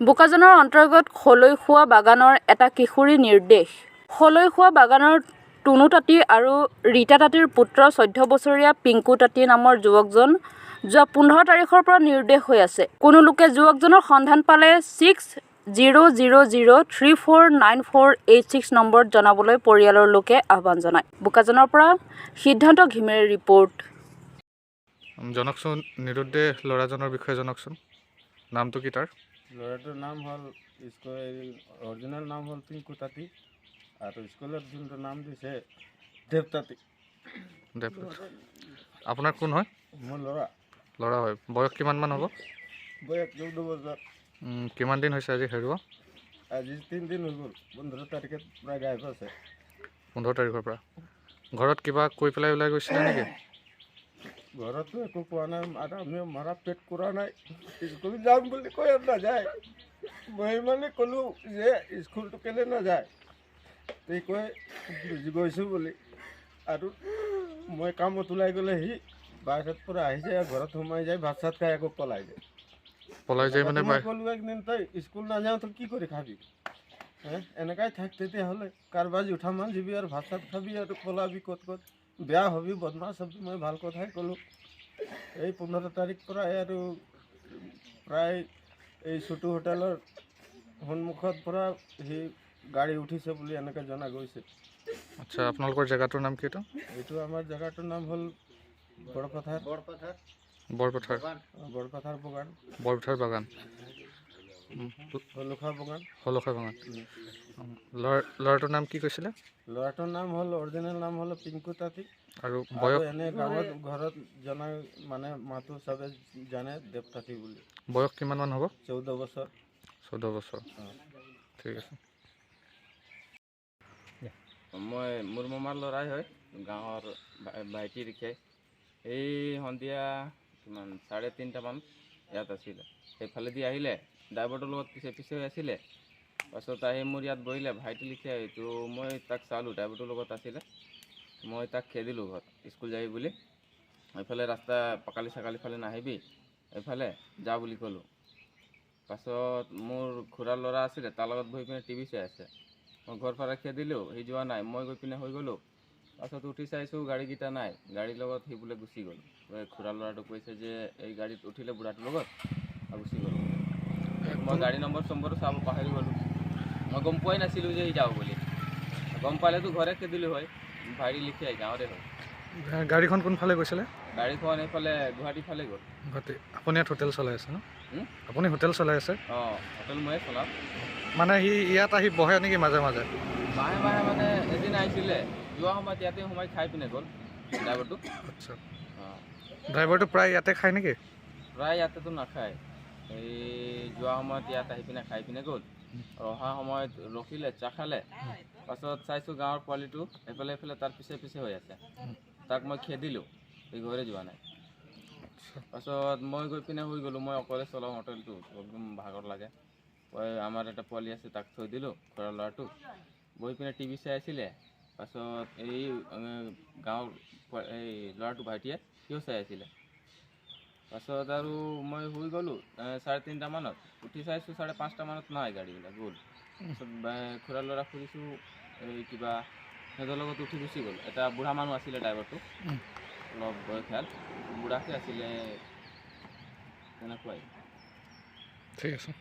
বোকাজানৰ অন্তৰ্গত খলৈখোৱা বাগানৰ এটা কিশোৰী নিৰুদ্দেশ। খলৈখোৱা বাগানৰ টুনু তাঁতী আৰু ৰীতা তাঁতীৰ পুত্ৰ 14 বছৰীয়া পিংকু তাঁতী নামৰ যুৱকজন যোৱা 15 তাৰিখৰ পৰা নিৰুদ্দেশ হৈ আছে। কোনো লোকে যুৱকজনৰ সন্ধান পালে 6000349486 নম্বৰত জনাবলৈ পৰিয়ালৰ লোকে আহ্বান জনায়। বোকাজানৰ পৰা সিদ্ধান্ত ঘিমিৰেৰ ৰিপৰ্ট। জনাওকচোন, নিৰুদ্দেশ ল'ৰাজনৰ বিষয়ে জনাওকচোন। নামটো কি তাৰ? ল'ৰাটোৰ নাম হ'ল, স্কুল অৰিজিনেল নাম হ'ল পিংকু তাঁতী আৰু স্কুলত যোনটো নাম দিছে দেৱ তাঁতী। দেৱ। আপোনাৰ কোন হয়? মোৰ ল'ৰা। ল'ৰা হয়। বয়স কিমানমান হ'ব? বয়স 14 বছৰ। কিমান দিন হৈছে আজি হেৰুৱা? আজি 3 দিন হৈ গ'ল। 15 তাৰিখে প্ৰায় গায়ব আছে। 15 তাৰিখৰ পৰা। ঘৰত কিবা কৈ পেলাই ওলাই গৈছিলে নেকি? ঘৰতো একো কোৱা নাই আৰু আমিও মাৰা পেট কৰা নাই। স্কুল যাম বুলি কৈ আৰু নাযায়। মই মানে ক'লোঁ যে স্কুলটো কেলৈ নাযায়, সি কয় গৈছোঁ বুলি। আৰু মই কামত ওলাই গ'লে সি বাহিৰত পৰা আহি যায়, ঘৰত সোমাই যায়, ভাত চাত খাই আকৌ পলাই যায়। পলাই যায় মানে? মই ক'লো একদিন, তই স্কুল নাযাওঁ তই কি কৰি খাবি হে? এনেকাই থাক তেতিয়াহ'লে, কাৰোবাৰ জুঠা মাজিবি আৰু ভাত চাত খাবি আৰু পলাবি ক'ত ক'ত, বেয়া হবি, বদমাছ হবি। মই ভাল কথাই ক'লোঁ। এই 15 তাৰিখ পৰাই আৰু প্ৰায় এই চুটু হোটেলৰ সন্মুখত পৰা সি গাড়ী উঠিছে বুলি এনেকৈ জনা গৈছে। আচ্ছা, আপোনালোকৰ জেগাটোৰ নাম কি এইটো? এইটো আমাৰ জেগাটোৰ নাম হ'ল বৰপথাৰ। বৰপথাৰ। বৰপথাৰ বাগান। বৰপথাৰ বাগান। হলুখা বাগান। হলখা বাগান। ল'ৰাটোৰ নাম কি কৈছিলে? ল'ৰাটোৰ নাম হ'ল, অৰিজিনেল নাম হ'ল পিংকু তাঁতী। আৰু আৰু বয়স? এনে গাঁৱত ঘৰত জনা মানে মাতো চবে জানে দেৱ তাঁতী বুলি। বয়স কিমানমান হ'ব? 14 বছৰ। 14 বছৰ। ঠিক আছে। মই মোৰ মামাৰ ল'ৰাই হয়, গাঁৱৰ ভাইটি লিখিয়াই। এই সন্ধিয়া কিমান 3:30মান ইয়াত আছিলে। সেইফালেদি আহিলে, ড্ৰাইভাৰটোৰ লগত পিছে পিছে হৈ আছিলে। পাছত আহি মোৰ ইয়াত বহিলে ভাইটি লিখিয়াই। তো মই তাক চালোঁ, ড্ৰাইভাৰটোৰ লগত আছিলে। মই তাক খেদিলোঁ ঘৰত স্কুল যাবি বুলি, এইফালে ৰাস্তা পকালি চাকালি ফালে নাহিবি, এইফালে যা বুলি ক'লোঁ। পাছত মোৰ খুৰাৰ ল'ৰা আছিলে, তাৰ লগত বহি পিনে টিভি চাই আছে। মই ঘৰ পৰা খেদিলোঁ, সি যোৱা নাই। মই গৈ পিনে হৈ গ'লোঁ। পাছত উঠি চাইছোঁ গাড়ীকেইটা নাই। গাড়ীৰ লগত সি বোলে গুচি গ'ল। এই খুৰাৰ ল'ৰাটো কৈছে যে এই গাড়ীত উঠিলে বুঢ়াটোৰ লগত আৰু গুচি গ'ল। মই গাড়ী নম্বৰ চম্বৰো চাব পাহৰি গ'লোঁ। মই গম পোৱাই নাছিলোঁ যে সি যাব বুলি। গম পালেতো ঘৰে খেদিলোঁ হয়। ভাইটি লিখিয়াই, গাঁৱৰে হয়। গাড়ীখন কোনফালে গৈছিলে? গাড়ীখন এইফালে গুৱাহাটী ফালে গ'ল। গুৱাহাটী। আপুনি ইয়াত হোটেল চলাই আছে ন? হুম? আপুনি হোটেল চলাই আছে? অঁ, হোটেল ময়ে চলাওঁ। মানে সি ইয়াত আহি বহে নেকি মাজে মাজে? মাহে মাহে মানে এদিন আহিছিলে, যোৱা সময়ত ইয়াতে সোমাই খাই পিনে গ'ল ড্ৰাইভাৰটো। অঁ। ড্ৰাইভাৰটো প্ৰায় ইয়াতে খায় নেকি? প্ৰায় ইয়াতেতো নাখায়। এই যোৱা সময়ত ইয়াত আহি পিনে খাই পিনে গ'ল আৰু অহা সময়ত ৰখিলে, চাহ খালে। পাছত চাইছোঁ গাঁৱৰ পোৱালিটো এইফালে এইফালে তাৰ পিছে পিছে হৈ আছে। তাক মই খেদিলোঁ, সি ঘৰে যোৱা নাই। পাছত মই গৈ পিনে শুই গ'লোঁ। মই অকলে চলাওঁ হোটেলটো, একদম ভাগৰ লাগে। মই আমাৰ এটা পোৱালি আছে, তাক থৈ দিলোঁ। খুৰাৰ ল'ৰাটো বহি পিনে টিভি চাই আছিলে। পাছত এই গাঁৱৰ এই ল'ৰাটো ভাইটিয়ে, সিও চাই আছিলে। পাছত আৰু মই শুই গ'লোঁ। 3:30মানত উঠি চাইছোঁ, 5:30মানত নাই, গাড়ীবিলাক গ'ল। পাছত খুৰাৰ ল'ৰাক সুধিছোঁ, এই কিবা সিহঁতৰ লগত উঠি গুচি গ'ল। এটা বুঢ়া মানুহ আছিলে ড্ৰাইভাৰটো, অলপ বয়সীয়াল বুঢ়াকে আছিলে, তেনেকুৱাই। ঠিক আছে।